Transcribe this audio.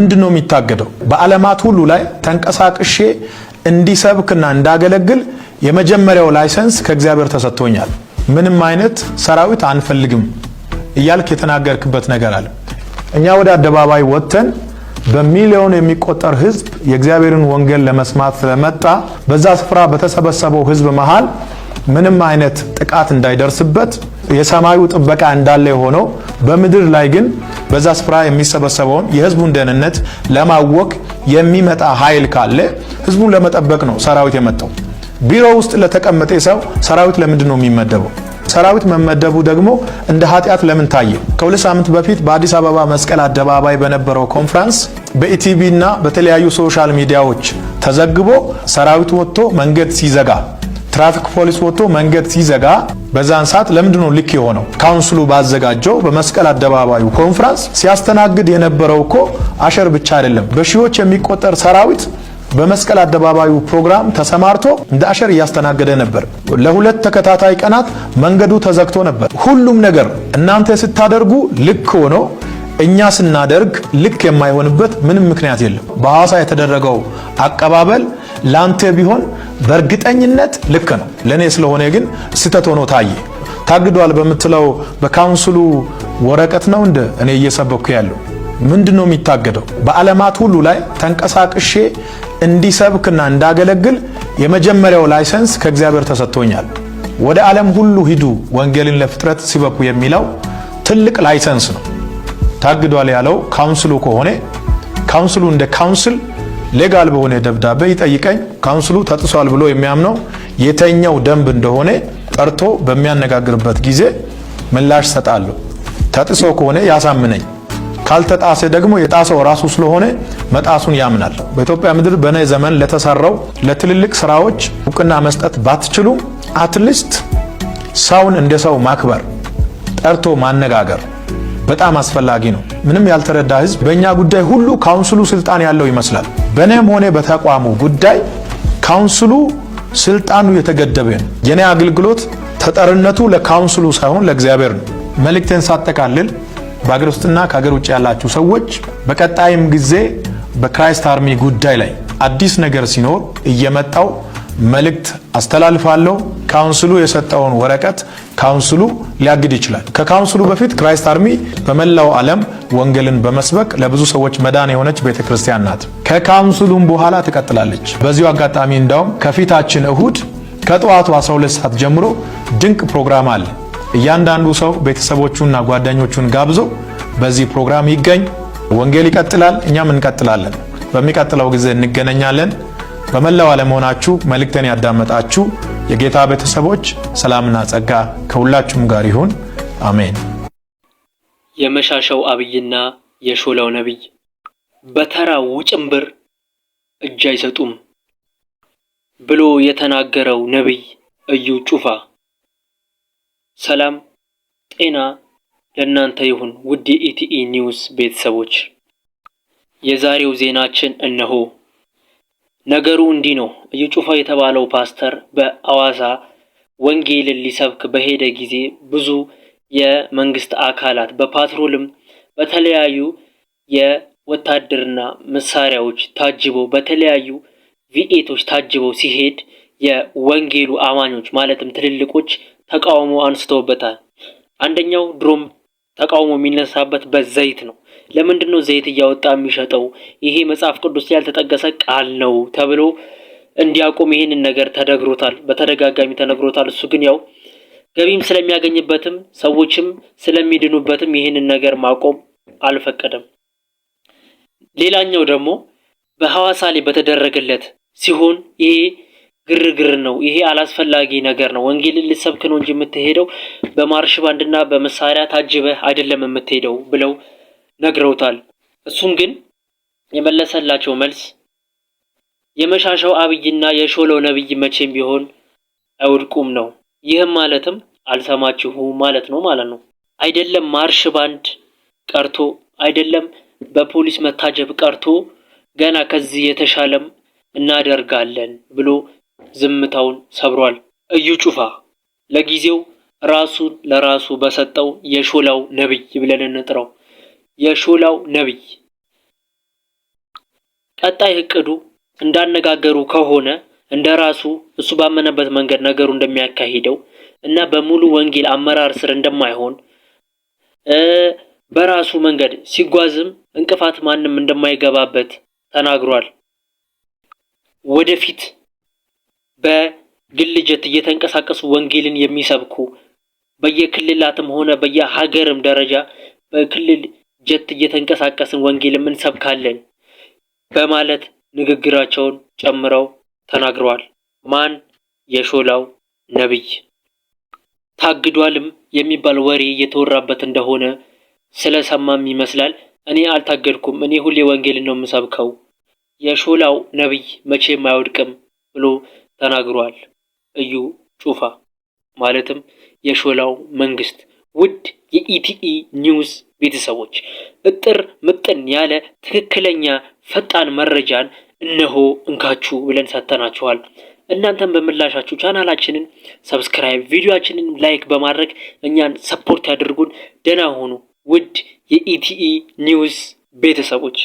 ምንድን ነው የሚታገደው? በዓለማት ሁሉ ላይ ተንቀሳቅሼ እንዲሰብክና እንዳገለግል የመጀመሪያው license ከእግዚአብሔር ተሰጥቶኛል። ምንም አይነት ሰራዊት አንፈልግም እያልክ የተናገርክበት ነገር አለ። እኛ ወደ አደባባይ ወጥተን በሚሊዮን የሚቆጠር ሕዝብ የእግዚአብሔርን ወንጌል ለመስማት ስለመጣ በዛ ስፍራ በተሰበሰበው ሕዝብ መሃል ምንም አይነት ጥቃት እንዳይደርስበት የሰማዩ ጥበቃ እንዳለ የሆነው በምድር ላይ ግን በዛ ስፍራ የሚሰበሰበውን የህዝቡን ደህንነት ለማወክ የሚመጣ ኃይል ካለ ህዝቡን ለመጠበቅ ነው ሰራዊት የመጣው። ቢሮ ውስጥ ለተቀመጠ ሰው ሰራዊት ለምንድን ነው የሚመደበው? ሰራዊት መመደቡ ደግሞ እንደ ኃጢአት ለምን ታየ? ከ2 ሳምንት በፊት በአዲስ አበባ መስቀል አደባባይ በነበረው ኮንፈረንስ በኢቲቪ እና በተለያዩ social media ዎች ተዘግቦ ሰራዊት ወጥቶ መንገድ ሲዘጋ፣ ትራፊክ ፖሊስ ወጥቶ መንገድ ሲዘጋ በዛን ሰዓት ለምንድን ነው ልክ የሆነው? ካውንስሉ ባዘጋጀው በመስቀል አደባባዩ ኮንፈረንስ ሲያስተናግድ የነበረው እኮ usher ብቻ አይደለም። በሺዎች የሚቆጠር ሰራዊት በመስቀል አደባባዩ ፕሮግራም ተሰማርቶ እንደ usher እያስተናገደ ነበር። ለ2 ተከታታይ ቀናት መንገዱ ተዘግቶ ነበር። ሁሉም ነገር እናንተ ስታደርጉ ልክ ሆኖ እኛ ስናደርግ ልክ የማይሆንበት ምንም ምክንያት የለም። በሐዋሳ የተደረገው አቀባበል ላንተ ቢሆን በእርግጠኝነት ልክ ነው። ለእኔ ስለሆነ ግን ስህተት ሆኖ ታየ። ታግዷል በምትለው በካውንስሉ ወረቀት ነው እንደ እኔ እየሰበኩ ያለው? ምንድን ነው የሚታገደው? በዓለማት ሁሉ ላይ ተንቀሳቅሼ እንዲሰብክና እንዳገለግል የመጀመሪያው license ከእግዚአብሔር ተሰጥቶኛል። ወደ ዓለም ሁሉ ሂዱ ወንጌልን ለፍጥረት ስበኩ የሚለው ትልቅ license ነው። ታግዷል ያለው ካውንስሉ ከሆነ ካውንስሉ እንደ council legal በሆነ ደብዳቤ ይጠይቀኝ። ካውንስሉ ተጥሷል ብሎ የሚያምነው የትኛው ደንብ እንደሆነ ጠርቶ በሚያነጋግርበት ጊዜ ምላሽ ሰጣለሁ። ተጥሶ ከሆነ ያሳምነኝ፣ ካልተጣሰ ደግሞ የጣሰው ራሱ ስለሆነ መጣሱን ያምናል። በኢትዮጵያ ምድር በእኔ ዘመን ለተሰራው ለትልልቅ ስራዎች እውቅና መስጠት ባትችሉም at least ሰውን እንደ ሰው ማክበር፣ ጠርቶ ማነጋገር በጣም አስፈላጊ ነው። ምንም ያልተረዳ ህዝብ በእኛ ጉዳይ ሁሉ ካውንስሉ ስልጣን ያለው ይመስላል። በእኔም ሆነ በተቋሙ ጉዳይ ካውንስሉ ስልጣኑ የተገደበ ነው። የኔ አገልግሎት ተጠሪነቱ ለካውንስሉ ሳይሆን ለእግዚአብሔር ነው። መልእክቴን ሳጠቃልል በአገር ውስጥና ከሀገር ውጭ ያላችሁ ሰዎች በቀጣይም ጊዜ በ Christ Army ጉዳይ ላይ አዲስ ነገር ሲኖር እየመጣው መልእክት አስተላልፋለሁ። ካውንስሉ የሰጠውን ወረቀት ካውንስሉ ሊያግድ ይችላል። ከካውንስሉ በፊት Christ Army በመላው ዓለም ወንጌልን በመስበክ ለብዙ ሰዎች መዳን የሆነች ቤተ ክርስቲያን ናት። ከካውንስሉም በኋላ ትቀጥላለች። በዚሁ አጋጣሚ እንዳውም ከፊታችን እሁድ ከጠዋቱ 12 ሰዓት ጀምሮ ድንቅ ፕሮግራም አለ። እያንዳንዱ ሰው ቤተሰቦቹና ጓደኞቹን ጋብዞ በዚህ ፕሮግራም ይገኝ። ወንጌል ይቀጥላል፣ እኛም እንቀጥላለን። በሚቀጥለው ጊዜ እንገናኛለን። በመላው ዓለም ሆናችሁ መልእክቴን ያዳመጣችሁ የጌታ ቤተሰቦች ሰላምና ጸጋ ከሁላችሁም ጋር ይሁን። አሜን። የመሻሻው አብይና የሾላው ነቢይ በተራ ውጭንብር እጅ አይሰጡም ብሎ የተናገረው ነቢይ እዩ ጩፋ። ሰላም ጤና ለእናንተ ይሁን ውድ የ ETE News ቤተሰቦች፣ የዛሬው ዜናችን እነሆ። ነገሩ እንዲህ ነው። እዩ ጩፋ የተባለው ፓስተር በአዋሳ ወንጌልን ሊሰብክ በሄደ ጊዜ ብዙ የመንግስት አካላት በፓትሮልም በተለያዩ የወታደርና መሳሪያዎች ታጅበው፣ በተለያዩ V8ኦች ታጅበው ሲሄድ የወንጌሉ አማኞች ማለትም ትልልቆች ተቃውሞ አንስተውበታል። አንደኛው ድሮም ተቃውሞ የሚነሳበት በዘይት ነው። ለምንድን ነው ዘይት እያወጣ የሚሸጠው? ይሄ መጽሐፍ ቅዱስ ያልተጠቀሰ ቃል ነው ተብሎ እንዲያቆም ይሄንን ነገር ተነግሮታል፣ በተደጋጋሚ ተነግሮታል። እሱ ግን ያው ገቢም ስለሚያገኝበትም ሰዎችም ስለሚድኑበትም ይህንን ነገር ማቆም አልፈቀደም። ሌላኛው ደግሞ በሐዋሳ ላይ በተደረገለት ሲሆን ይሄ ግርግር ነው፣ ይሄ አላስፈላጊ ነገር ነው። ወንጌልን ልሰብክ ነው እንጂ የምትሄደው በማርሽ ባንድና በመሳሪያ ታጅበህ አይደለም የምትሄደው ብለው ነግረውታል። እሱም ግን የመለሰላቸው መልስ የመሻሻው አብይና የሾለው ነብይ መቼም ቢሆን አይወድቁም ነው። ይህም ማለትም አልሰማችሁም ማለት ነው ማለት ነው። አይደለም ማርሽ ባንድ ቀርቶ፣ አይደለም በፖሊስ መታጀብ ቀርቶ፣ ገና ከዚህ የተሻለም እናደርጋለን ብሎ ዝምታውን ሰብሯል። እዩ ጩፋ ለጊዜው ራሱን ለራሱ በሰጠው የሾላው ነብይ ብለን እንጥራው። የሾላው ነብይ። ቀጣይ እቅዱ እንዳነጋገሩ ከሆነ እንደራሱ እሱ ባመነበት መንገድ ነገሩ እንደሚያካሂደው እና በሙሉ ወንጌል አመራር ስር እንደማይሆን፣ በራሱ መንገድ ሲጓዝም እንቅፋት ማንም እንደማይገባበት ተናግሯል። ወደፊት በግል ጀት እየተንቀሳቀሱ ወንጌልን የሚሰብኩ፣ በየክልላትም ሆነ በየሀገርም ደረጃ በክልል ጀት እየተንቀሳቀስን ወንጌልም እንሰብካለን በማለት ንግግራቸውን ጨምረው ተናግረዋል። ማን? የሾላው ነብይ። ታግዷልም የሚባል ወሬ እየተወራበት እንደሆነ ስለሰማም ይመስላል፣ እኔ አልታገድኩም፣ እኔ ሁሌ ወንጌልን ነው የምሰብከው፣ የሾላው ነብይ መቼም አይወድቅም ብሎ ተናግሯል። እዩ ጩፋ ማለትም የሾላው መንግስት። ውድ የ ETE News ቤተሰቦች፣ እጥር ምጥን ያለ ትክክለኛ ፈጣን መረጃን እነሆ እንካችሁ ብለን ሰጥተናችኋል። እናንተም በምላሻችሁ ቻናላችንን subscribe፣ ቪዲዮአችንን like በማድረግ እኛን support ያድርጉን። ደህና ሁኑ ውድ የ ETE News ቤተሰቦች።